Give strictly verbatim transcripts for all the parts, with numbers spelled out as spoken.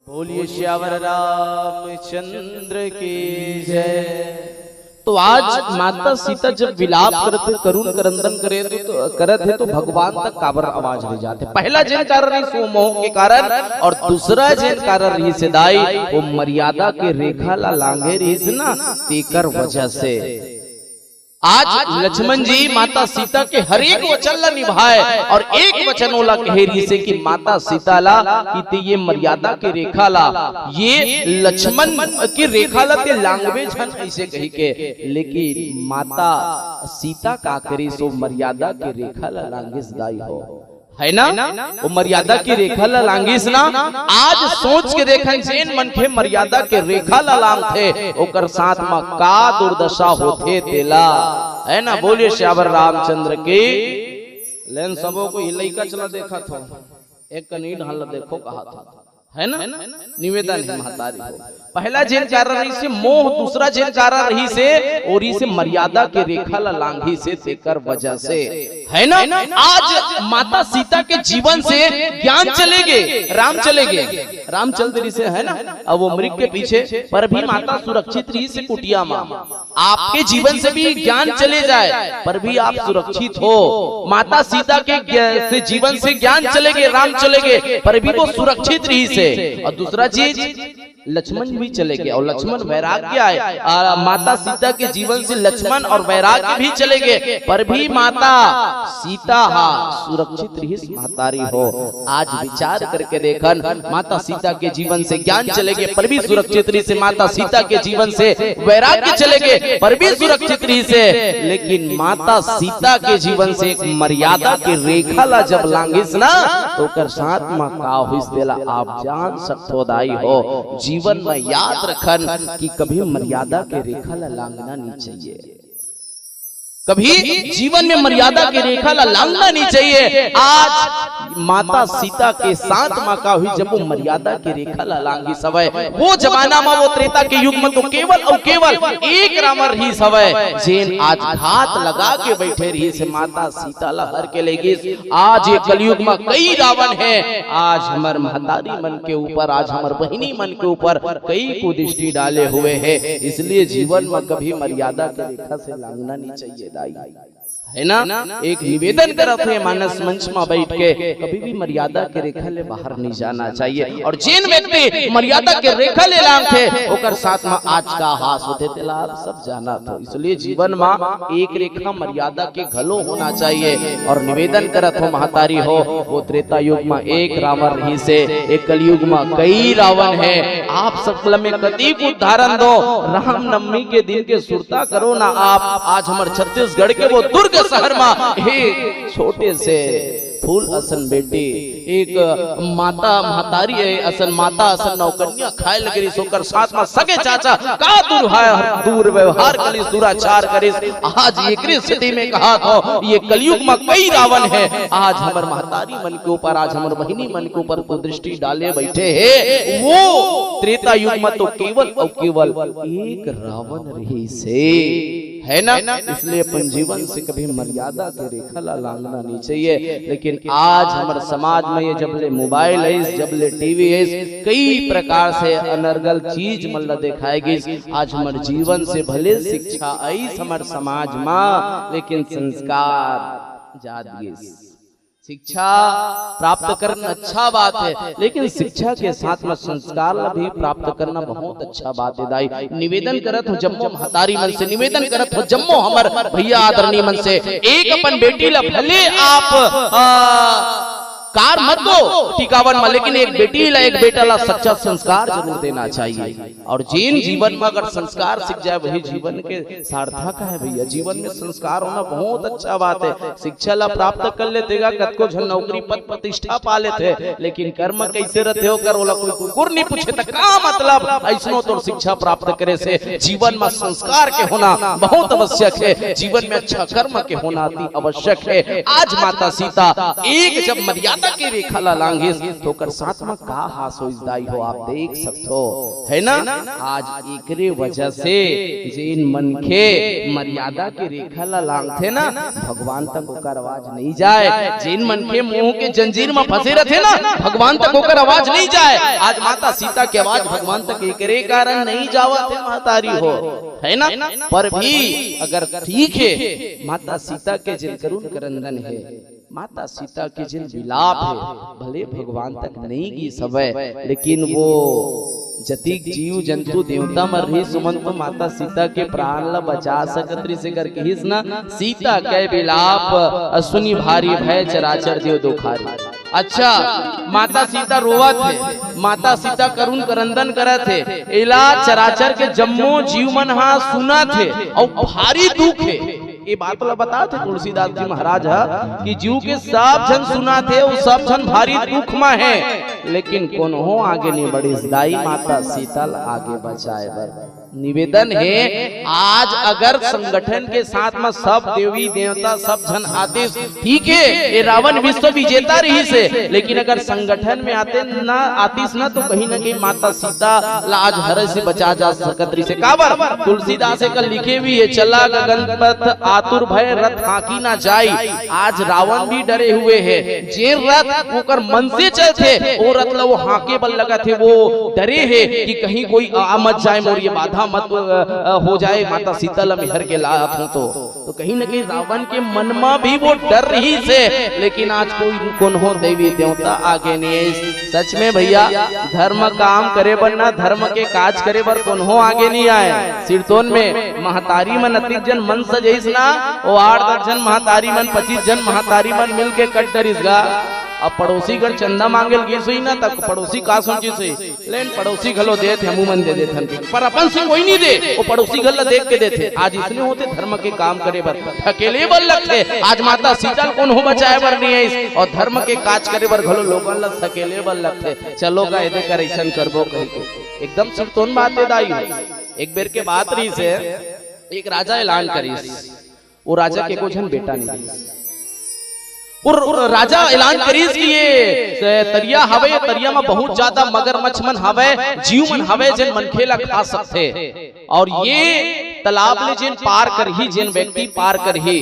बोलिए सियावर रामचंद्र की जय। तो आज माता सीता जब विलाप करत हे, करुण करंदन करे तो, तो करत हे, तो भगवान तक काबर आवाज दे जाथे? पहला जेन कारण रहिस वो मोह के कारण, और दूसरा जेन कारण रहिस हे दाई, वो मर्यादा के रेखा ला लांघे रहिस ना, तेकर वजह से। आज लक्ष्मण जी माता सीता के हर एक वचन ला निभाए और एक वचन ओला कहे रहिस हे कि माता सीता ला कि ते ये मर्यादा के रेखा ला, ये लक्ष्मण की रेखा ला ते लांघबे झन, ऐसे कही के। लेकिन माता सीता का करिस, वो मर्यादा के रेखा ला लांघिस दाई हो, है ना? वो मर्यादा की रेखा ला लांघिस ना। आज सोच के देखन, जेन मनखे मर्यादा के रेखा ला लांघथे, ओकर साथ म का दुर्दशा होथे तेला, है ना? बोलिए सियावर रामचंद्र की। लेन सबो को ही लइका चला देखत हो, एक कनी ढाल ला देखो कहा था, है ना? निवेदन हे महतारी हो। पहला जेन कारण रहिस हे मोह, दूसरा जेन कारण रहिस हे, ओरी से मर्यादा के रेखा ला लांघिस हे, तेकर वजह से, है ना? आज माता सीता के जीवन से ज्ञान चले गे, राम चले गे, राम चल दे रहिस हे, है ना? अब वो मृग के पीछे, पर भी माता सुरक्षित रहिस हे कुटिया मा। आपके जीवन से भी ज्ञान चले जाए, पर भी आप सुरक्षित हो। माता सीता के ज्ञ-, से जीवन से ज्ञान चले गे, राम चले गे, पर भी वो सुरक्षित रहिस हे। और दूसरा चीज, लक्ष्मण भी चले गे, और लक्ष्मण वैराग्य आए। आ, माता सीता के जीवन से लक्ष्मण और वैराग्य भी चले गे, पर भी माता सीता हा सुरक्षित रहिस महतारी हो। आज विचार करके देखन, माता सीता के जीवन से ज्ञान चले गे, पर भी सुरक्षित रहिस हे। माता सीता के जीवन से वैराग्य चले गे, पर भी सुरक्षित रहिस हे। लेकिन माता सीता के जीवन से एक मर्यादा के रेखा ला जब लांघिस ना, तो ओकर साथ म का होइस तेला आप जान सकथो दाई हो। जीवन म याद रखन कि कभी मर्यादा के रेखा ला लांघना नहीं चाहिए। कभी जीवन में मर्यादा के रेखा ला लांघना नहीं चाहिए। आज माता सीता के साथ म का होइस, जब वो मर्यादा के रेखा ला लांघिस हवय। वो जमाना म, वो त्रेता के युग म तो केवल अउ केवल एक रावण रहिस हवय, जेन आज घात लगा के बैठे रहिस हे, माता सीता ला हर के ले गिस। आज ये कलयुग म कई रावण हे। आज हमर महतारी मन के ऊपर, आज हमर बहिनी मन के ऊपर कई कुदृष्टि डाले हुए हे। इसलिए जीवन म कभी मर्यादा के रेखा से लांघना नहीं चाहिए दाई, है ना? एक निवेदन करत हे मानस मंच म बैठ के, कभी भी मर्यादा के रेखा ले बाहर नहीं जाना चाहिए। और जेन व्यक्ति मर्यादा के रेखा ले लांघथे, ओकर साथ म आज का हास होथे, तेला आप सब जानत हो। इसलिए जीवन म एक रेखा मर्यादा के घलो होना चाहिए। और निवेदन करत हो महतारी हो, वो त्रेता युग म एक रावण रहिस हे, एक कलयुग म कई रावण हे। आप सकल में कतिक उदाहरण दो। रामनवमी के दिन के सुरता करो ना आप। आज हमर छत्तीसगढ़ के वो दुर्ग शहर म हे छोटे से फूल असन बेटी, एक माता महतारी हे असन, माता असन नौकन्या खाए लगे रहिस, ओकर साथ म सगे चाचा का दुर्व्यवहार, दुर्व्यवहार करिस, दुराचार करिस। आज एकरे स्थिति में कहत हो, ये कलयुग म कई रावण हे। आज हमर महतारी मन के ऊपर, आज हमर बहिनी मन के ऊपर कुदृष्टि डाले बैठे हे। वो त्रेता युग म तो केवल अउ केवल एक रावण रहिस हे, है ना? इसलिए अपन जीवन से कभी मर्यादा के रेखा ला लांघना नहीं चाहिए। लेकिन आज हमर समाज म ये जब ले मोबाइल आइस, जब ले टीवी आइस, कई प्रकार से अनर्गल चीज मन ला देखाए गिस। आज हमर जीवन से भले शिक्षा आइस हमर समाज म, लेकिन संस्कार जात गिस। शिक्षा प्राप्त करना अच्छा बात हे, लेकिन शिक्षा के साथ म संस्कार ला भी प्राप्त करना बहुत अच्छा बात हे दाई। निवेदन करत हो जम्मो महतारी मन से, निवेदन करत हो जम्मो हमर भैया आदरणीय मन से, एक अपन बेटी ला भले आप, आ, कार मत दो टिकावन म, लेकिन एक बेटी ला, एक बेटा ला सच्चा संस्कार जरूर देना चाहिए। और जेन जीवन म अगर संस्कार सीख जाए, वही जीवन के सार्थक हे भैया। जीवन में संस्कार होना बहुत अच्छा बात हे। शिक्षा ला प्राप्त कर लेथे गा, कतको झन नौकरी पद प्रतिष्ठा पा लेथे, लेकिन कर्म कैसे रथे ओकर, ओला कोई कुकुर नहीं पूछे त का मतलब? अइसनो तोर शिक्षा प्राप्त करे से जीवन म संस्कार के होना बहुत आवश्यक हे, जीवन में अच्छा कर्म के होना अति आवश्यक हे। आज माता सीता एक जब मर्यादा सीता के रेखा ला लांघिस, तो ओकर साथ म का हास होइस दाई हो, आप देख सकथो, है ना? आज एकरे वजह से जेन मनखे मर्यादा के रेखा ला लांघथे ना, भगवान तक ओकर आवाज नहीं जाए। जेन मनखे मोह के जंजीर म फंसे रथे ना, भगवान तक ओकर आवाज नहीं जाए। आज माता सीता के आवाज भगवान तक एकरे कारण नहीं जावत हे महतारी हो, है ना? पर भी अगर ठीक है, माता सीता के जेन करुण करंदन है, माता सीता के जेन विलाप है, भले भगवान तक नहीं गिस हवय, लेकिन वो जतिक जीव जंतु देवता मन रहिस, ओमन तो माता सीता के प्राण ला बचा सकत रहिस, एकर कहिस ना, सीता के विलाप सुनि भारी भय चराचर देव दुखारी। अच्छा, माता सीता रोवत हे, माता सीता करुण करंदन करत हे, एला चराचर के जम्मो जीव मन हा सुनत हे अउ भारी दुख हे। ये बात ला बतात हे तुलसीदास जी महाराज ह कि जीव के सब झन सुनत हे, वो सब झन भारी दुख म हे, लेकिन कोनो आगे नहीं बढ़िस। दाई माता सीता ला आगे बचाए बर निवेदन हे, आज अगर संगठन के साथ म सब देवी देवता सब झन आतिस, ठीक हे, ये रावण विश्व विजेता रहिस हे, लेकिन अगर संगठन में आते ना, आतिस ना, तो कहीं ना कहीं माता सीता ला आज हर से बचा जा सकत रहिस हे। काबर? तुलसीदास एकर लिखे भी हे, "चला गगन पथ आतुर भय रथ हाँकी ना जाई।" आज रावण भी डरे हुए हे, जे रथ ओकर मन से चलथे, वो रथ ला वो हाँके बर लगत हे, वो डरे हे कि कहीं कोई आ मत जाए, मोर ये बाधा मत, अ, अ, हो जाए, माता सीता ला मेहर के लात हूँ तो। तो कहीं ना कहीं रावण के मन म भी वो डर रहिस हे, लेकिन आज कोई कोनो देवी देवता आगे नहीं आइस। सच में भैया, धर्म काम करे बर ना, धर्म के काज करे बर कोनो आगे नहीं आए। सिरतोन में महतारी मन अतिक झन मन सजइस ना, वो आठ दस झन महतारी मन, पच्चीस झन महतारी मन मिल के कट डरिस गा। अब पड़ोसी घर चंदा मांगे ल गिस होही ना, तब पड़ोसी का सोचिस होही, "लेन पड़ोसी घलो देत हे, हमू मन दे देथन।" पर अपन से कोई नहीं दे, वो पड़ोसी घर ला देख के देथे। आज इसने होथे धर्म के काम करे बर ढकेले बर लगथे। आज माता सीता ल कोनो बचाए बर नहीं आइस, अउ धर्म के काज करे बर घलो लोगन ला ढकेले बर लगथे। चलो गा, एदे कर अइसन करबो कहिके एकदम सिरतोन बात हे दाई हो। एक बेर के बात रहिस हे, एक राजा ऐलान करिस, वो राजा के एको झन बेटा नहीं रहिस। वो र-, राजा ऐलान करिस कि ये स-, तरिया हवे, ये तरिया म बहुत ज्यादा मगरमच्छ मन हवे, जीव मन हवे, जेन मनखे ला खा सकथे। अउ ये तालाब ले जेन पार करही, जेन व्यक्ति पार करही,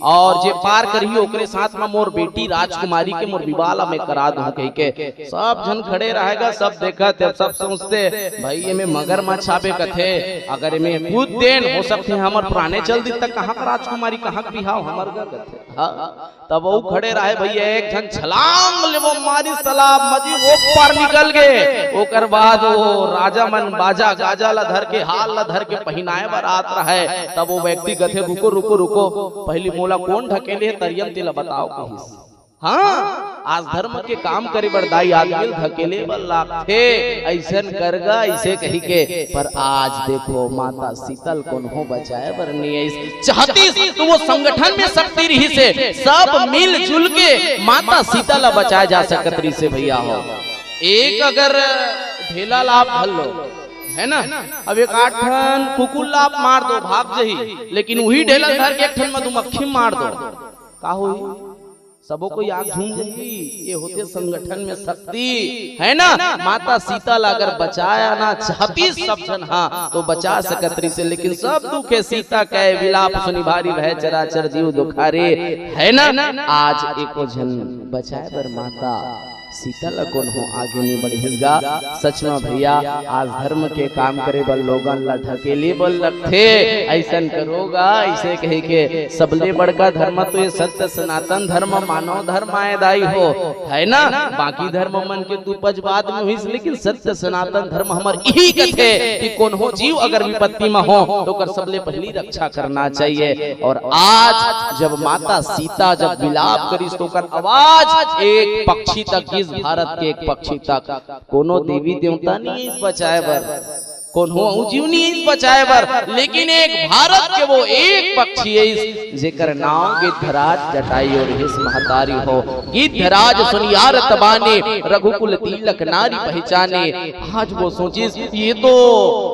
अउ जे पार करही, ओकरे साथ म मोर बेटी राजकुमारी के मोर विवाह ला मैं करा दूं कहिके सब झन खड़े रहय गा, सब देखत हे, सब सोचथे, "भाई, एमे मगरमच्छ आबे कथे, अगर एमे कूद देन, हो सकथे हमर प्राणे चल दिस, त कहाँ के राजकुमारी, कहाँ के बिहाव हमर गा," कथे। हाँ, तब वो खड़े रहय भैया, एक झन छलांग ले वो मारिस तालाब म जी, वो पार निकल गे। ओकर बाद वो राजा मन बाजा गाजा ला धर के, हार ला धर के पहिनाए बर आत रहय, तब वो व्यक्ति कथे, "रुको, रुको, रुको, पहिली मोला कोन ढकेले हे तरिया म, तेला बताव," कहिस। हाँ, आज धर्म के काम करे बर दाई आदमी ल ढकेले बर लागथे, अइसन कर गा, अइसे कहिके। पर आज देखो, माता सीता ल कोनो बचाए बर नइ आइस। चाहतिस तो वो संगठन में शक्ति रहिस हे, सब मिलजुल के माता सीता ला बचाए जा सकत रहिस हे भैया हो। एक अगर ढेला ला आप धर लो, है ना, अब एक आठ ठन कुकुर ला आप मार दो, भाग जही, लेकिन उही ढेला ल धर के एक ठन मधुमक्खी मार दो, का होही? सबो कोई आग झूम जाही। ये होथे संगठन में शक्ति, है ना? माता सीता ला अगर बचाना चाहतिस सब झन, हाँ, तो बचा सकत रहिस हे, लेकिन सब दुखे सीता के, विलाप सुनि भारी भय चराचर जीव दुखारे, है ना? आज एको झन बचाए बर माता सीता ला कोनो आगे नइ बढ़िस गा। सच म भैया, आज धर्म के काम करे बर लोगन ला ढकेले बर लगथे। अइसन करो गा, अइसे कहिके। सबले बड़का धर्म तो ये सत्य सनातन धर्म, मानव धर्म आय दाई हो, है ना? बाकी धर्म मन के तो उपज बाद में होइस, लेकिन सत्य सनातन धर्म हमर इही कथे कि कोनो जीव अगर विपत्ति म हो, तो ओकर सबले पहिली रक्षा करना चाहिए। अउ आज जब माता सीता जब विलाप करिस, तो ओकर आवाज एक पक्षी तक गिस, भारत के एक पक्षी तक। कोनो देवी देवता नइ आइस बचाए बर, कोनो अउ जीव नइ आइस बचाए बर, लेकिन एक भारत के वो एक पक्षी आइस, जेकर नाम गिद्धराज जटायु रिहिस महतारी हो। गिद्धराज सुनिहारत बाने, रघुकुल तिलक नारी पहिचाने। आज वो सोचिस, ये तो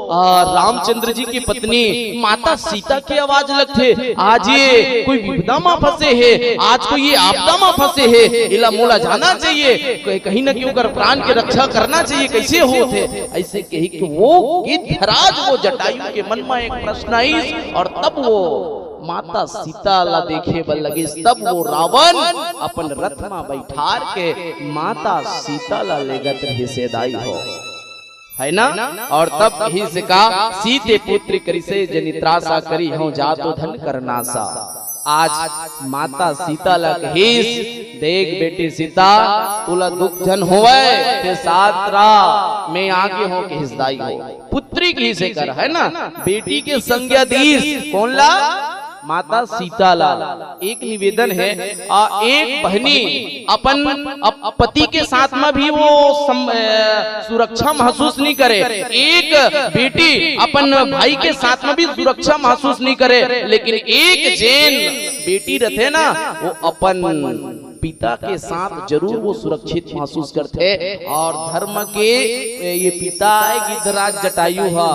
आ, रामचंद्र जी की पत्नी माता सीता के आवाज लगथे। आज ये कोई विपदा मा फंसे हे, आज कोई ये आपदा मा फंसे हे, एला मोला जाना चाहिए, क-, कहीं ना कहीं ओकर प्राण के रक्षा करना चाहिए। कैसे होथे? ऐसे कही कि वो गिद्धराज, वो जटायु के मन मा एक प्रश्न आइस और तब वो माता सीता ला देखे बर लगिस। तब वो रावण अपन रथ मा बैठार के माता सीता ला लेगत रहिस हे दाई हो, है ना? और तब कहिस का, सीते पुत्र करिसे जनि त्रासा, करिहौं जातु धन कर नासा। आज माता सीता ला कहिस, देख बेटी सीता, तोला दुख झन होवय, ते साथ रह, मैं आगे हौं कहिस दाई हो। पुत्री कहिस कर, है ना? बेटी के संज्ञा दीस। कोन ला? माता सीता ला। एक निवेदन हे, आ, एक बहिनी अपन अप-, पति के साथ मा भी वो सम-, अ, सुरक्षा महसूस नहीं करे। एक बेटी अपन भाई के साथ मा भी सुरक्षा महसूस नहीं करे, लेकिन एक जेन बेटी रथे ना, वो अपन पिता के साथ जरूर वो सुरक्षित महसूस करथे। और धर्म के ये पिता आय गिद्धराज जटायु ह,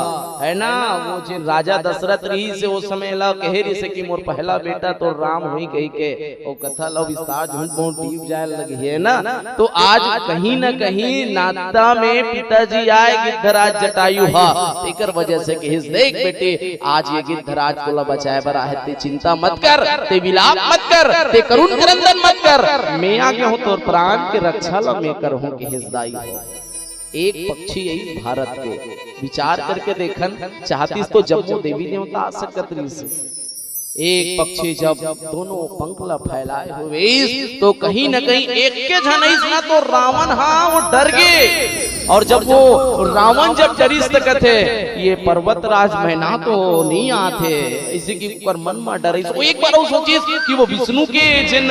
है ना, वो जेन राजा दशरथ रहिस हे, वो समय ला कहे रहिस हे कि मोर पहला बेटा तो राम होही कही के, वो कथा ला विस्तार झूठ बहुत डीप जाए लगे हे ना। तो आज कहीं ना कहीं नाता में पिताजी आय गिद्धराज जटायु ह, तेकर वजह से कहिस, देख बेटी, आज ये गिद्धराज तोला बचाए बर आहे, ते चिंता मत कर, ते विलाप मत कर, ते करुण क्रंदन मत कर, मैं आगे हौं तोर प्राण के रक्षा ला मैं करहूं कहिस दाई हो। एक पक्षी आइस भारत के, विचार करके देखन चाहतिस तो जम्मो देवी देवता आ सकत रहिस। एक पक्षी जब दोनों पंख ला फैलाए हुए आइस, तो कहीं न कहीं एक के झन आइस ना, तो रावण, हाँ, वो डर गे। और जब वो रावण जब डरिस त कथे, ये पर्वत राज मैना तो नहीं आथे, इसी की ऊपर मन मा डर आइस। वो एक बार वो सोचिस कि वो विष्णु के जेन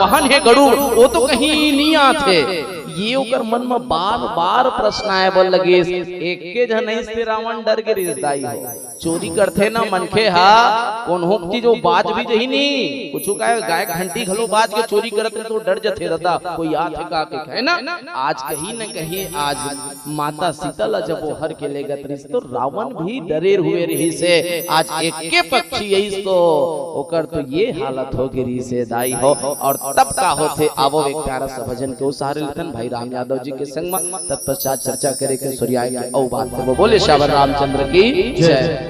वाहन हे गरुड़, वो तो कहीं नहीं आथे। ये ओकर मन मा बार बार प्रश्न आए बर लगिस। एक के झन आइस ते रावण डर गे रहिस दाई हो। चोरी करथे ना मनखे हा, कोनो चीज वो बाज भी जही नी, कुछु काय गाय घंटी घलो बाज के चोरी करत रहे तो डर जथे दादा, कोई आथे का के, है ना? आज कहीं न कहीं आज माता सीता ला जब वो हर के लेगत रहिस तो रावण भी डरे हुए रहिस हे। आज एक के पक्षी आइस तो ओकर तो ये हालत हो गे रहिस हे दाई हो। और तब का होथे, आवो एक प्यारा सा भजन के उसारे लेथन भाई राम यादव जी के संग मा, तत्पश्चात चर्चा करे के सुरियाए के अउ बात करबो। बोले सियावर रामचंद्र की जय।